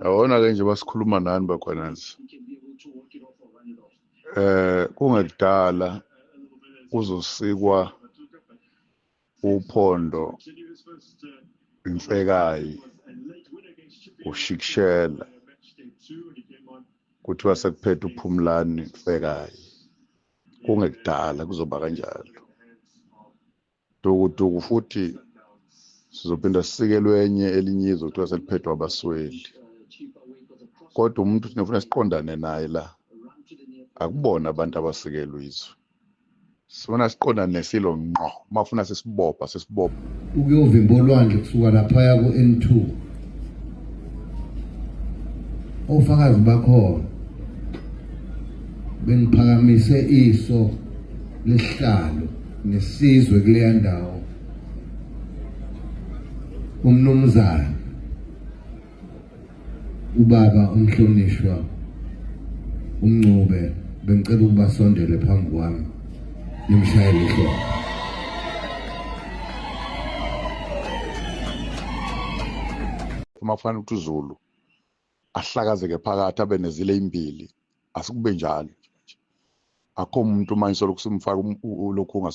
Yabona-ke nje basikhuluma nani bakhwanazi. Kungekudala kuzosikwa uphondo imfekayi ushikishela kuthiwa sekuphethe uPhumlani Mfekayi. Kungekudala kuzoba kanjalo. Dukuduku futhi sizophinda sisikelwe enye elinye izwe kuthiwa seliphethwe abasweli. Kodwa umuntu thina siqondane naye la, akubona abantu abasikelwe izwe. Sifuna siqondane nesilo ngqo, uma ufuna sisibopha sisibopha. Ukuyovimba olwandle kusuka laphaya ku-N2. Ofakazi bakhona bengiphakamise iso lesihlalo nesizwe kuleya ndawo, umnumzane ubaba umhlonishwa uMncube, bengicela ukuba sondele phambi kwami nimshayele ihlombe. Uma kufanele ukuthi uZulu ahlakazeke phakathi abe nezile ezimbili, asikube njalo nje. Akho umuntu manje solokhu simfaka lokhu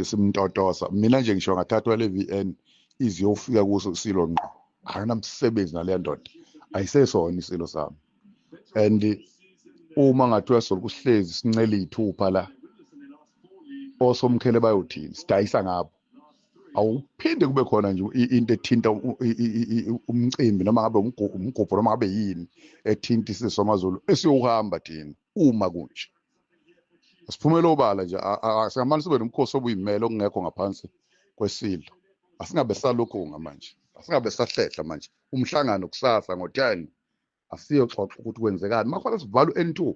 simtotosa. Mina nje ngisho ngathathwa le VN iziyofika kuso isilo ngqo, akunamsebenzi naleya ndoda, ayisesona isilo sami. And uma ngathiwa solokhu sihlezi sincela iy'thupha la, osomkhele bayothini? Sidayisa ngabo. Awuphinde kube khona nje into ethinta umcimbi, noma ngabe umgubho, noma ngabe yini ethinta isizwe samaZulu esiyowuhamba thina uma kunje. Asiphumele obala nje, singamane sibe nomkhosi obuyimele okungekho ngaphansi kwesilo. Asingabe salokhu manje, asingabe sahlehla manje. Umhlangano kusasa ngo-10, asiyoxoxa ukuthi kwenzekani. Makufanele sivale u-N2,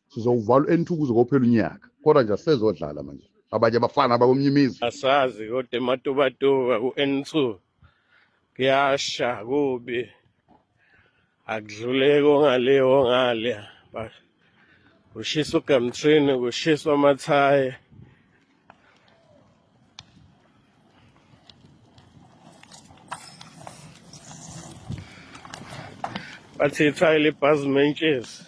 sizowuvala u-N2 kuze kophela unyaka, kodwa nje asezodlala manje abanye abafana abakomnye imizi. Asazi kodwa ematubatuba ku-N2 kuyasha kubi, akudluleki ongale ongale, kushisa ugamtrini, kushiswa amathayi. Bathi ithayi libhazi mentshisi.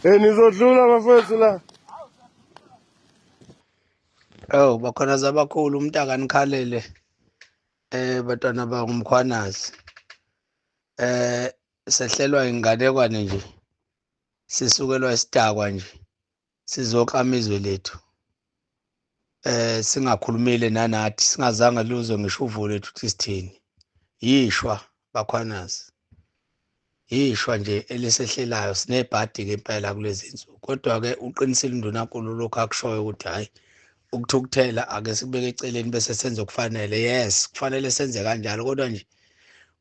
Hey, nizodlula bafethu la. Oh, bakhona zabakhulu, umuntu akanikhalele bantwana bangumkhwanazi. Sehlelwa inganekwane nje, sisukelwa isidakwa nje, sizoklama izwe lethu. Singakhulumile nanathi, singazange luzwe ngisho uvo lethu ukuthi sithini. Yishwa bakhwanazi, yishwa nje elisehlelayo, sinebhadi ke impela kulezi insuku. Kodwa ke uqinisile uNdunankulu lokhu akushoyo ukuthi hayi, ukuthukuthela ake sikubeke eceleni bese senze okufanele. Yes, kufanele senze kanjalo, kodwa nje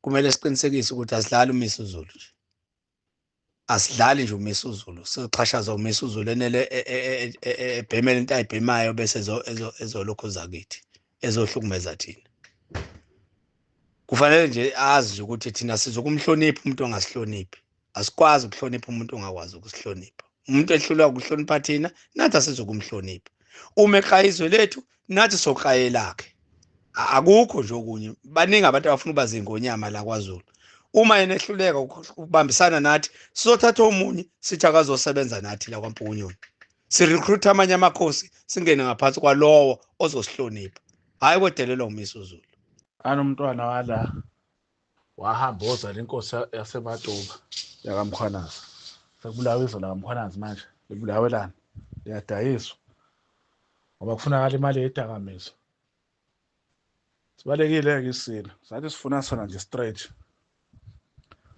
kumele siqinisekise ukuthi asidlali uMisuzulu nje, asidlali nje uMisuzulu, sixhashaza uMisuzulu enele ebhemele into ayibhemayo bese ezolokhu zakithi ezohlukumeza thina. Kufanele nje azi ukuthi thina sizokumhlonipha umuntu ongasihloniphi, asikwazi ukuhlonipha umuntu ongakwazi ukusihlonipha. Umuntu ehlulwa ukuhlonipha thina, nathi asizokumhlonipha. Uma eqaya izwe lethu, nathi soqaye lakhe. Akukho nje okunye. Baningi abantu abafuna ukuba zingonyama la kwaZulu. Uma yena ehluleka ukubambisana nathi, sizothatha omunye sithi akazosebenza nathi la kwaMpukunyoni. Sirecruit amanye amakhosi singene ngaphansi kwalowo ozosihlonipha. Hayi kwedelelwa uMisuzulu. Anomntwana wala wahamba ozala inkosi yaseMatuba yakaMkhwanazi. Sekubulawa izwe lakaMkhwanazi manje, libulawelana, liyadayiswa ngoba kufunakala imali yedakamizwa. Sibalekile-ke isilo, sathi sifuna sona nje straight.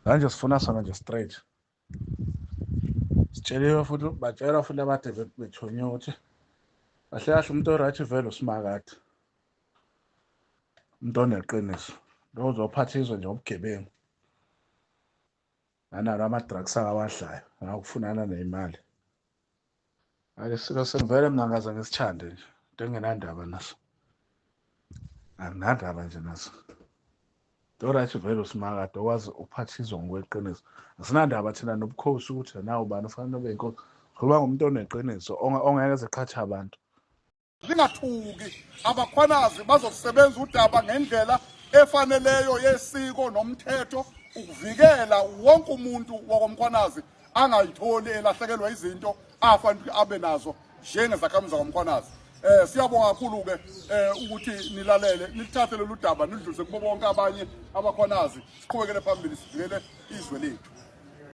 Manje sifuna sona nje straight. Sitsheliwe futhi, batshelwa futhi abade bethunyiwe ukuthi kahle kahle umuntu oright vele uSimakade, umuntu oneqiniso, lo uzophatha izwe nje ubugebengu nanalo ama-drugs akawadlayo ngakufunana neyimali. Ake silo sengivele mina ngaze ngisithande nje, into engenandaba naso, anginandaba nje naso. O-right vele uSimakade okwazi ukuphatha izwe ngokweqiniso. Asinandaba thina nobukhosi ukuthi nawu ubani ufanele ube yinkosi. Sikhuluma ngomuntu oneqiniso ongeke eze qhathe abantu. Lingathuki, abakhwanazi bazosebenza udaba ngendlela efaneleyo yesiko nomthetho ukuvikela wonke umuntu wakwamkhwanazi angayitholi elahlekelwa izinto afanele abe nazo njengezakhamuzi zakwamkhwanazi. Siyabonga kakhulu ke ukuthi nilalele, nilithathe lolu daba nilidlulise kubo bonke abanye abakhwanazi, siqhubekele phambili sivikele izwe lethu.